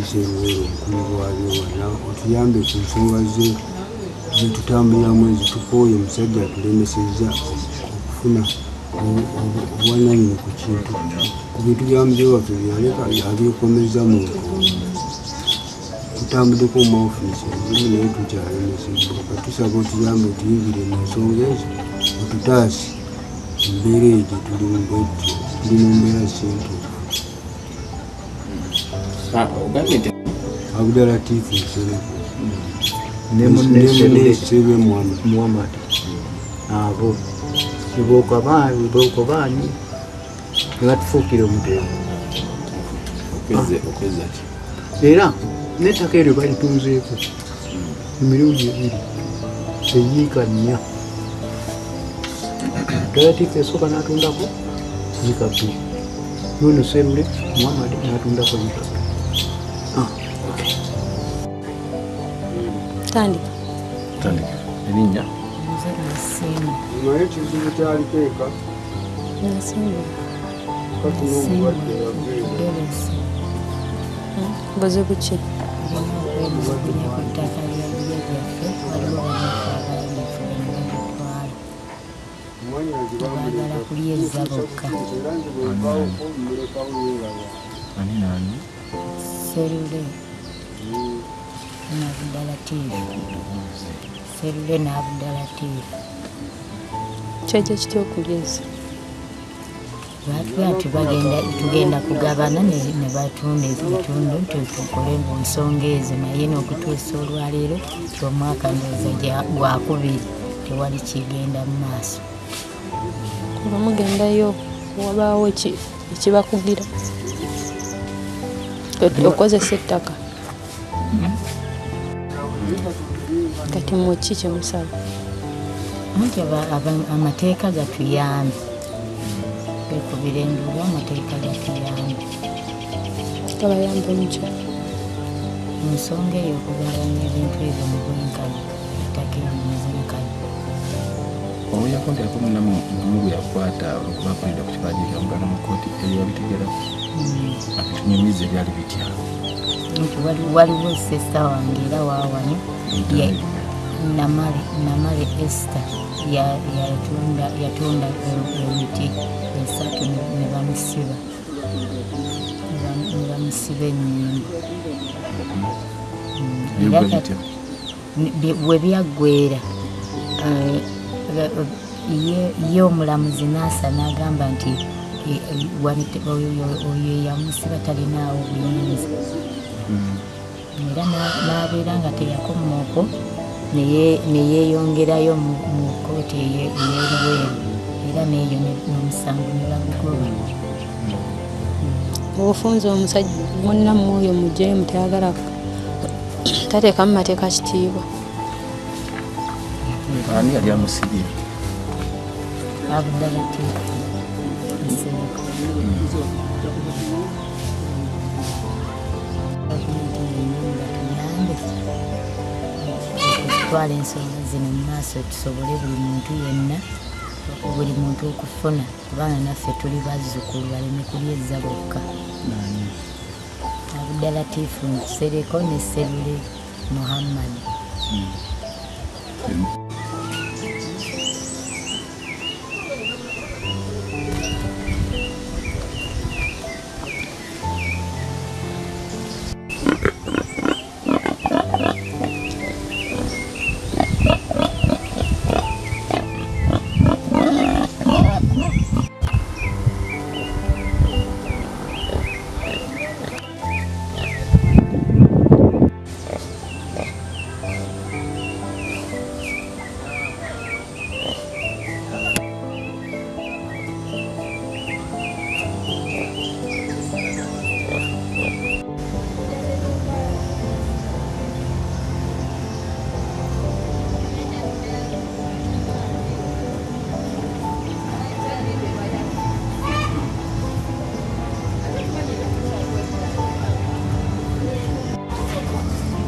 atiisa ebiweero obukulu bwabyo wonna otuyambe ku nsonga ze zetutambuliramu ezitukooye. Omusajja atulemesezza okufuna obwannannyini ku kintu ku bintu bya muzeeyi waffe byaleka abyekomezza mu nkondo. Tutambuddeko mu maofiisi ezimu naye tukyalemesebwa. Katusaba otuyambe otuyingire mu nsonga ezo otutaase embeera eyo gye tulimu bwetyo tuli mu mbeera si ntuufu. Abdalatifu Nsereko ne munne Serwe Muhammad abo booka baani ne batufuukira omutego. Okweza ki? Era n'ettaka eryo balitunzeeko emirundi ebiri, eyiika 4. Abdalatifu esooka n'atundako yiika 2, nono Serule Muhammad n'atundako yiika 2. Ah, Tandika. Tandika. Erinnya? Nze Nasiima. Naye ekizibu kyaliko eka Nasiima. Kati n'omulwadde yaveera. Doresi. Buzibu ki? Tulina okwemulugunya ku ttaka lya jjajjaffe. Waliwo bannaffe abalimifu ne babitwala. Mwannyinaze Baagala kulyezza bokka. Era nze bwe mulekawo yeeraba. Ani naani? Serule n'Abudalatiifu. Serule n'Abudalatiifu. Kyajja kitya okulyeza? Baatugamba nti bagenda tugenda kugabana ne batunda ebitundu tukole mu nsonga ezo, naye n'okutuusa olwaleero ti omwaka ndowooza gwakubiri tewali kigenda mu maaso. Nga mugendayo wabaawo ekibakugira okozesa ettaka. Kati mmwe ki kye musaba? Anti amateeka gatuyambe, twekubira enduulu amateeka gatuyambe. Gabayambe mutya? Mu nsonga eyo okugabanya ebintu ebyo mu bwenkanya, ettaka eryo mu bwenkanya. Owulirako nti aliko munnamu omu gwe yakwata olwokuba akolera ku kibanja ekyamuganda mu kkooti ebyo wabitegeerako? Atunyumiza ebyali bitya? Nti waliwo sister wange era waawano Namale Esther yatunda emiti esatu ne bamusiba ne bamusiba ennyimba. Era Biggwa kati bitya? Bwe byaggweera ye omulamuzi n'asa n'agamba nti oyo eyamusiba talinaawo buyinza era n'abeera nga teyakoma okwo ne yeeyongerayo mu kkooti ey'eRuweero era n'eyo n'omusango ne bagugoba. Obufunze omusajja munnammwe oyo mujeemu, tayagala tateekamu mateeka kitiibwa. Ani yali amusibye? Abudalatiifu Nsereko. Gavumenti yennyini batuyambe okutwala ensonga zino mu maaso tusobole buli muntu yenna, buli muntu okufuna, kubanga naffe tuli bazzukulu, baleme kulyezza bokka. Abudalatiifu Nsereko ne Serule Muhammad.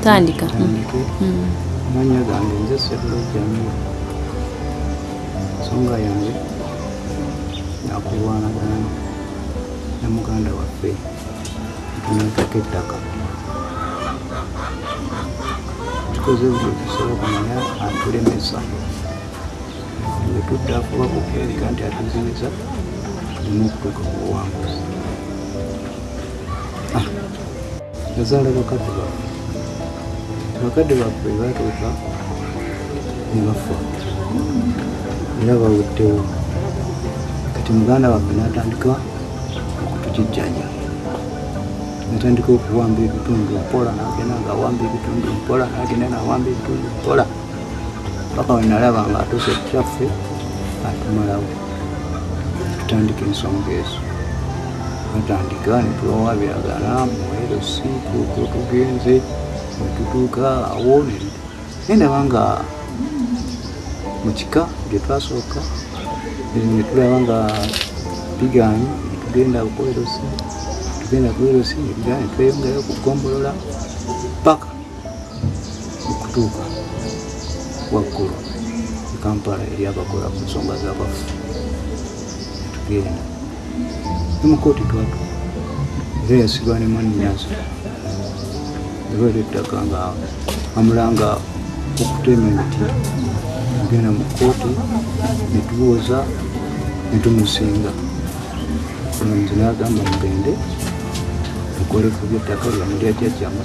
Tandika. Tandike. Amannya gange nze Serule Jamil. Ensonga yange yakulwanagana ne muganda waffe tunattako ettaka. Tukoze buli ekisoboka naye atulemesa. Bwe tudda afuba kukyereka nti atuziyiza tuleme okutuuka ku buwanguzi. Yazaala bakadde baffe. Bakadde baffe batuuka ne bafa era baweddewo. Kati muganda waffe n'atandika okutukijjanya, natandika okuwamba ebitundu mpola, n'agenda ng'awamba ebitundu mpola, n'agenda n'awamba ebitundu mpola paka we nalaba ng'atuuse ku kyaffe atumalawo. Tutandika ensonga ezo, batandika ne tubawaabiragana mu LC tuuka tugenze ne tutuuka awo naye ndaba nga mu kika gye twasooka ne tulaba nga bigaanye ne tugenda ku LC, tugenda ku LC ne bigaanye, ne tweyongerayo ku ggombolola paka okutuuka waggulu e Kampala eri abakola ku nsonga z'abafu. Tugenda ne mu kkooti twatuuka era yasibwa ne mwannyinaze ebeera ettaka nga amulanga okutema emiti. Tugenda mu kkooti ne tubuuza ne tumusinga. Omulamuzi n'agamba mugende mukole ku by'ettaka lyammwe lya jjajjammwe,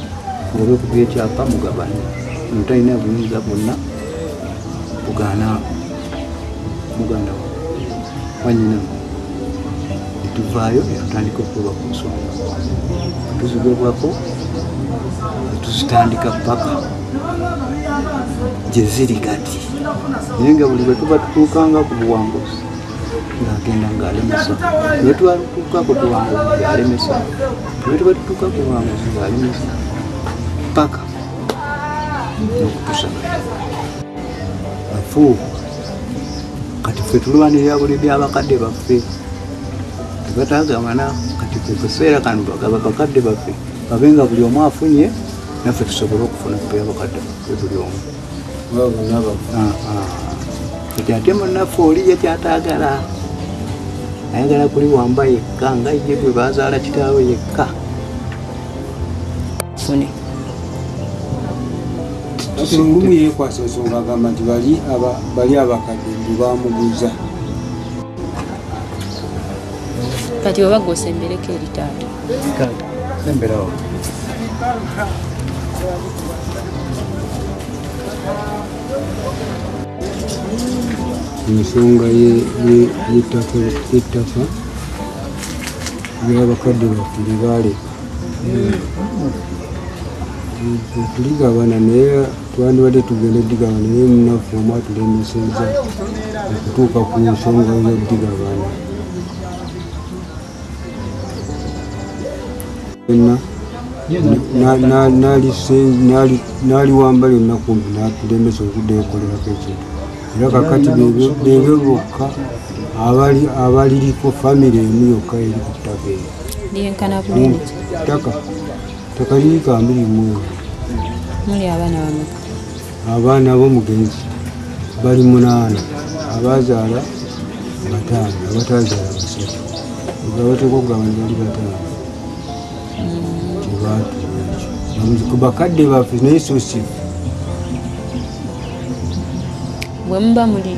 mugobe ku by'ekyapa mugabane. Ono talina buyinza bwonna bugaana muganda wannyinammwe. Ne tuvaayo ne tutandika okukola ku nsonga, tuzigobwako ne tuzitandika paka gye ziri kati. Naye nga buli bwe tuba tutuukanga ku buwanguzi ng'agenda ng'alemesa, bwe tuba tutuuka ku buwanguzi ng'alemesa, bwe tuba tutuuka ku buwanguzi ng'alemesa paka n'okutuusa kati. Bafu kati ffe tulwanirira buli by'abakadde baffe tebatagabana. Kati ffe kaseera kano bagaba bakadde baffe babe nga buli omu afunye, naffe tusobole okufuna ku by'abakadde baffe buli omu. Kati ate munnaffe oli ye kyataagala, ayagala kuliwamba yekka nga ye bwe bazaala kitaawe yekka. Fune. Kati olumu yeekwasa ensonga agamba nti bali abakadde mbu baamuguza. Kati oba gwe osembereko eri taata. Taata, semberawo. Ensonga y'ettaka ly'abakadde baffe lye baaleka tuligabana, naye twandibadde tugenda odigabana, naye munnaffe omu atulemesezza okutuuka ku nsonga y'odigabana. N'aliwamba lyonna kumpi n'atulemesa okuddayo okukolerako ekintu. Era kakati bebyo bokka abaliriko famire emu yokka eri ku ttaka eryo. Lyenkana bunene ki? Ttaka liri kambiri mu. Muli abaana bameka? Abaana b'omugenzi bali 8, abazaala 5, abatazaala 3. Abateekwa okugabana bali 5. Tebaatuwa ekyo. Ku bakadde baffe naye so si ffe. Bwe muba muli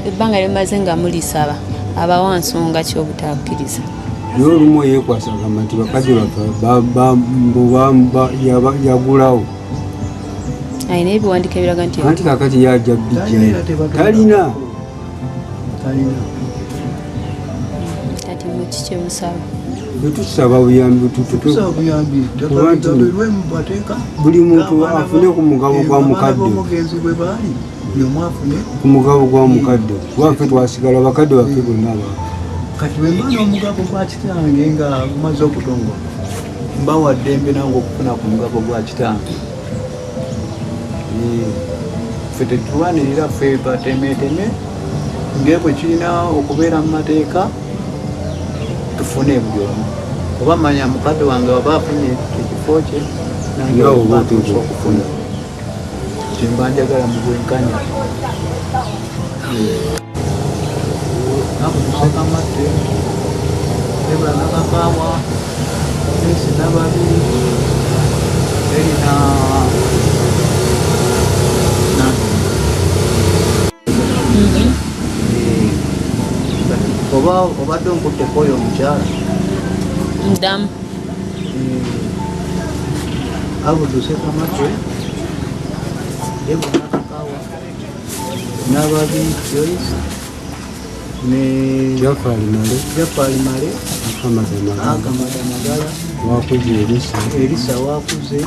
ebbanga lye mumaze nga mulisaba, abawa nsonga ki obutakkiriza? Naye olumu yeekwasa agamba nti bakadde baffe yagulawo. Alina ebiwandiiko ebiraga nti anti kaakati yajja bijjayo. Talina. Kati mu ki kye musaba? Bwe tusaba buyambi, Tusaba buyambi, kuba nti tagabirwe mu mateeka. Buli muntu afune ku mugabo gwa mukadde. B'omugenzi bwe baali, buli omu afune ku mugabo gwa mukadde. Kuba ffe twasigala bakadde baffe bonna baafa. Kati bwe mba n'omugabo gwa kitange nga gumaze okutongola, mba wa ddembe nange okufuna ku mugabo gwa kitange. Ffe tetulwanirira ffe batemeeteme ng'ebwe kirina okubeera mu mateeka tufune buli omu. Oba manya mukadde wange waba afunye ekifo kye, nange Nga oba mba otuuka ntuuse okufuna. Kye mba njagala mu bwenkanya. Naku tuseka matte, Debra Nakakaawa, Grace Nababiri, Erina Obadde onkutteko oyo omukyala. Ddamu. Abudu Sekamatwe, Debora Nakakawa, Nababi Joyce, ne Jafari Male, Jafari Male, Akamada Magala, Akamada Magala, Wakuze Elisa, Elisa Wakuze,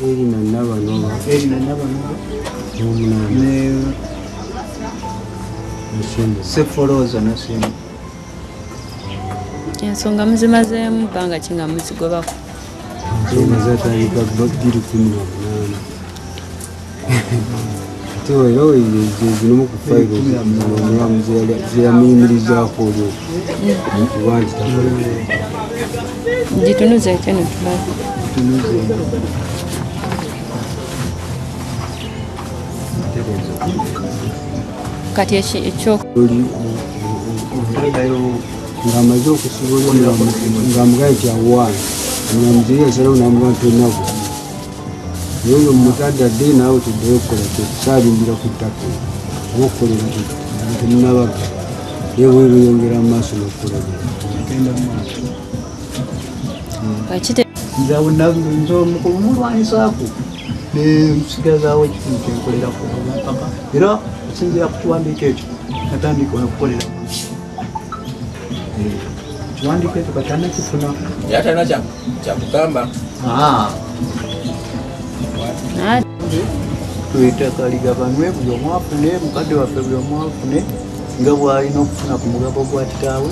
Erina Nabanoba, Erina Nabanoba, n'omunaana ne Nasimba. Sefoloza Nasimba. Ensonga muzimazeemu bbanga ki nga muzigobako? Ensonga zatandika 2018. Ate era zirimu ku fayiro omulamuzi zeyamuyimirizaako olwo okuba nti takola. Gitunuzeeko eno tulabe. Tunuze. Kati ekyo Oli ng'amaze okusiba oli ng'amugambye nti awaana, omulamuzi ye yasalawo n'amugamba nti tolina buzibu. Naye oyo mutadde adde naawe tuddeyo okukola kyo, saalindira ku ttaka oba okukolera temunabaga. Naye bwe bweyongera mu maaso n'okukola bino. Genda mu maaso. Ekite Nze awo nze omukulu mulwanyisaako ne nsigazaawo ekitundu kyenkolerako paka era okusinziira ku kiwandiiko ekyo natandika okukolera mu nsi. Ekiwandiiko ekyo kati anakifuna. Era talina kyakugamba. Ettaka ligabanwe buli omu afune, mukadde waffe buli omu afune nga bw'alina okufuna ku mugabo gwa kitaawe,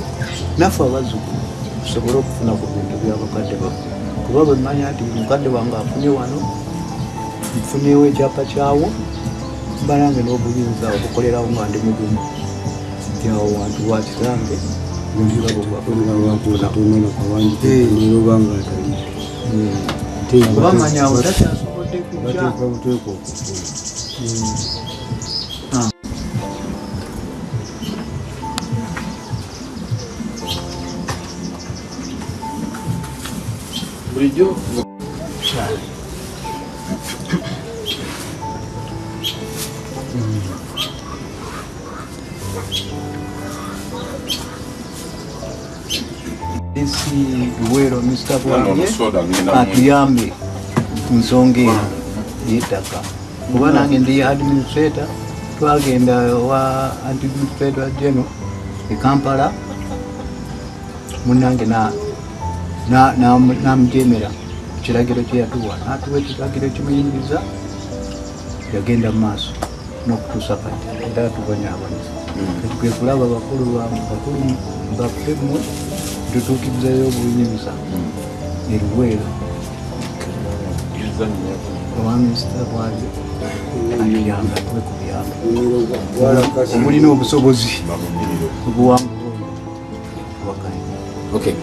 naffe abazzukulu tusobole okufuna ku bintu bya bakadde baffe. Kuba bwe mmanya nti mukadde wange afunye wano, nfunyewo ekyapa kyawo, mba nange n'obuyinza obukolerawo nga ndi mugumu nti awo wantu wa kitange. Nga lwakuza tolina kawandiiko neroba nga atali. Ate nga Kuba manya awo takyasobodde kujja. Bateekwa buteekwa okufuna. Bulijjo DC Luweero Mr. Ono Bwabye soda ngenda atuyambe ku nsonga eno y'ettaka. Kuba nange ndi administrator, twagenda wa administrator general e Kampala, munnange n'amujeemera ku kiragiro kye yatuwa, n'atuwa ekiragiro ekimuyimiriza, yagenda mu maaso n'okutuusa kati era atubonyaabonyeza. Kati kwe kulaba bakulu baffe mmwe tutuukirizayo obuyinza e Luweero owa minisita bwabyo atuyambe atuwe ku byalo omulina obusobozi obuwanguzi wakati. Okay.